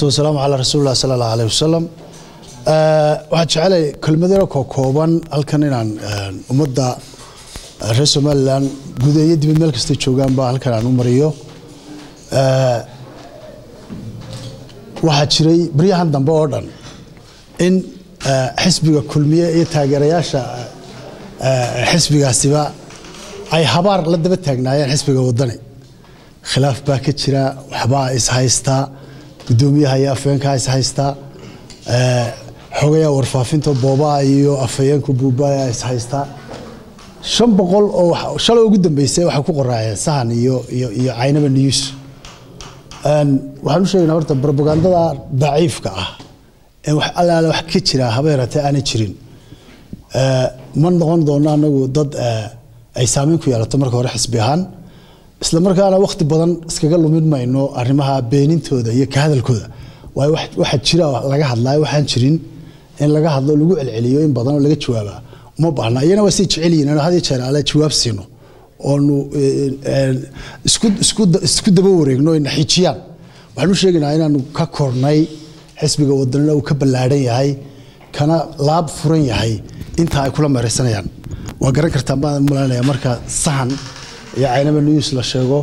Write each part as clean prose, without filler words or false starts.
Wasalaatu wasalaamu calaa rasuulillah sala allahu aleyh wasalam. Waxaan jecelay kelmadero kooban halkan inaan ummadda reer Somalilan guud iyo dibad meel kastay joogaanba halkan aan u mariyo. Waxaa jiray baryahan dambe oo dhan in xisbiga Kulmiye iyo taageerayaasha xisbigaasiba ay habaar la daba taagnaayeen xisbiga Wadani. Khilaaf baa ka jira, waxbaa is haystaa, gudoomiyaha iyo afhayeenkaa is haystaa, xogayaa warfaafinta boobaa iyo afhayeenku buubaaya is haystaa. 500 oo shalay ugu dambeysay waxay ku qoraayeen Sahan iyo Caynaba News. Waxaan u sheegaynaa horta propagandada daciifka ah ee wax allaale wax ka jira haba yaraatee aanay jirin. Ma noqon doono anagu dad ay saameyn ku yeelato marka hore xisbi ahaan, isla markaana waqti badan iskaga lumin mayno arrimaha beenintooda iyo ka hadalkooda, waayo waxa jira laga hadlaayo, waxaan jirin in laga hadlo lagu celceliyo in badan oo laga jawaabaa uma baahna. Iyana waa say jecel yihiin inaan had iyo jeer ale jawaab siino oonu isku daba wareegno ay naxiijiyaan. Waxaan u sheegaynaa inaanu ka kornay, xisbiga Wadanina uu ka ballaadhan yahay kana laab furan yahay intaa ay kula meeraysanayaan. Waa garan kartaan baan malanaya marka Sahan iyo Caynaba News la sheego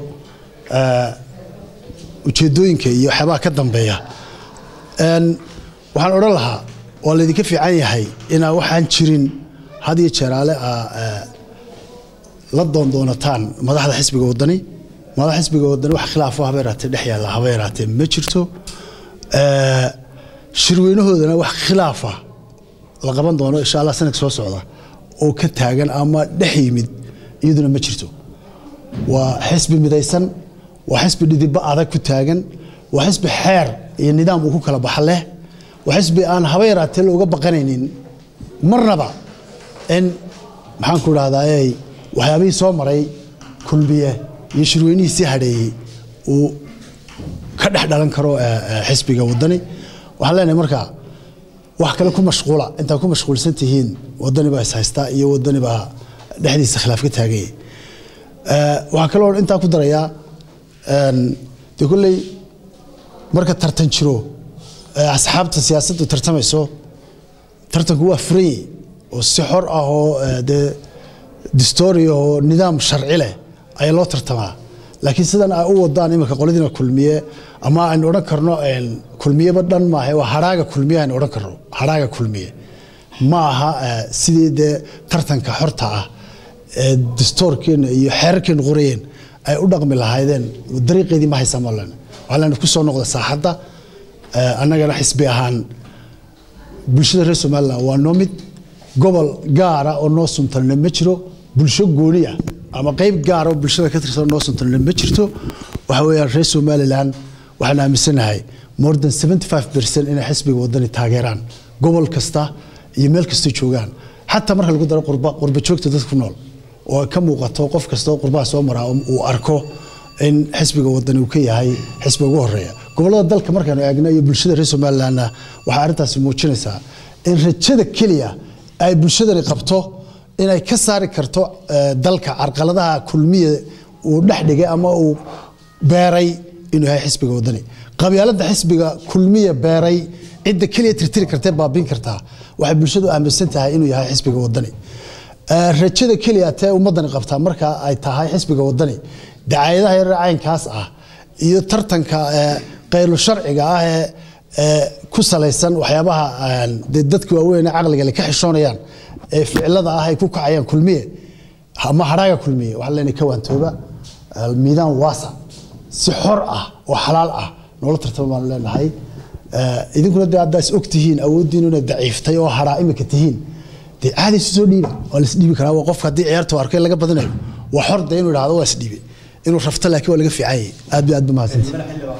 ujeedooyinka iyo waxyaabaha ka dambeeya. Waxaan odhan lahaa waa laydinka fiican yahay inaa waxaan jirin had iyo jeeraale la doondoonataan madaxda xisbiga Wadani. Madaxda xisbiga Wadani wax khilaafo haba yaraatee dhex yaalla haba yaraatee ma jirto. Shirweynahoodana wax khilaafa la qaban doono insha Allah sanadka soo socda oo ka taagan ama dhex yimid iyaduna ma jirto. Waa xisbi midaysan, waa xisbi dhidibba adag ku taagan, waa xisbi xeer iyo nidaam uu ku kala baxa leh, waa xisbi aan haba yaraatee looga baqanaynin marnaba in maxaan ku idhahdaa waxyaabihii soo maray Kulmiye iyo shirweynihii sii hadheeyey uu ka dhex dhalan karo xisbiga Wadani. Waxaan leenahay markaa wax kale ku mashquula intaad ku mashquulsan tihiin Wadani baa is haystaa iyo Wadani baa dhexdiisa khilaaf ka taaganyay. Waxaa kaloo intaa ku darayaa, dee kolley marka tartan jiro, asxaabta siyaasaddu tartamayso, tartanku waa furan yahay oo si xor ah oo dee distoori oo nidaam sharci leh ayaa loo tartamaa. Laakiin sidan ay u wadaan iminka qoladiina Kulmiye, ama aynu odhan karno Kulmiyeba dhan maaha, waa hadhaaga Kulmiye aynu odhan karno, hadhaaga Kulmiye ma aha sidii dee tartanka xorta ah ee distoorkeena iyo xeerarkeenu qorayeen ay u dhaqmi lahaydeen dariiqeedii ma haysaa. Malan waxaa leen ku soo noqda saaxadda. Annagana xisbi ahaan bulshada reer Somaliland waa noo mid, gobol gaara oo noo suntanna ma jiro, bulsho gooni ah ama qayb gaara oo bulshada ka tirsan noo suntanna ma jirto. Waxa weeyaan reer Somaliland waxaan aaminsanahay more than 75% inay xisbiga Wadani taageeraan gobol kasta iyo meel kasta joogaan, xataa marka lagu daro qurba joogta dadka ku nool oo ay ka muuqato qof kasta oo qurbaha soo maraa uu arko in xisbiga Wadani uu ka yahay xisbiga ugu horeeya gobollada dalka markaanu eegno iyo bulshada reer Somalilandna. Waxaa arrintaasi muujinaysaa in rajada keliya ay bulshadani qabto inay ka saari karto dalka carqaladaha Kulmiye uu dhex dhigay ama uu beeray inuu yahay xisbiga Wadani. Qabyaaladda xisbiga Kulmiye beeray cidda keliya tirtiri kartee baabin kartaa waxay bulshadu aaminsan tahay inuu yahay xisbiga Wadani. Rajada keliya tee ummadani qabtaa marka ay tahay xisbiga Wadani, dacaayadaha yaryar caynkaas ah iyo tartanka qaylu sharciga ah ee ku salaysan waxyaabaha dee dadka waaweyn ee caqliga leh ka xishoonayaan ee ficilada ah ay ku kacayaan Kulmiye ama hadhaaga Kulmiye, waxaa leenahay ka waantooba, miidaan waasa si xor ah oo xalaal ah noola tartama baanu leenahay. Idinkuna dee haddaa is og tihiin awooddiinu inay daciiftay oo hadhaa imika tihiin, dee caadi isu soo dhiiba, waa la isdhiibi karaa. Waa qofka haddii ciyaarta u arkay laga badinayo waa xor dee inuu idhahdo waa isdhiibe, inuu rafto laakiin waa laga fiican yahay. Aad iyo aad ba mahadsantahay.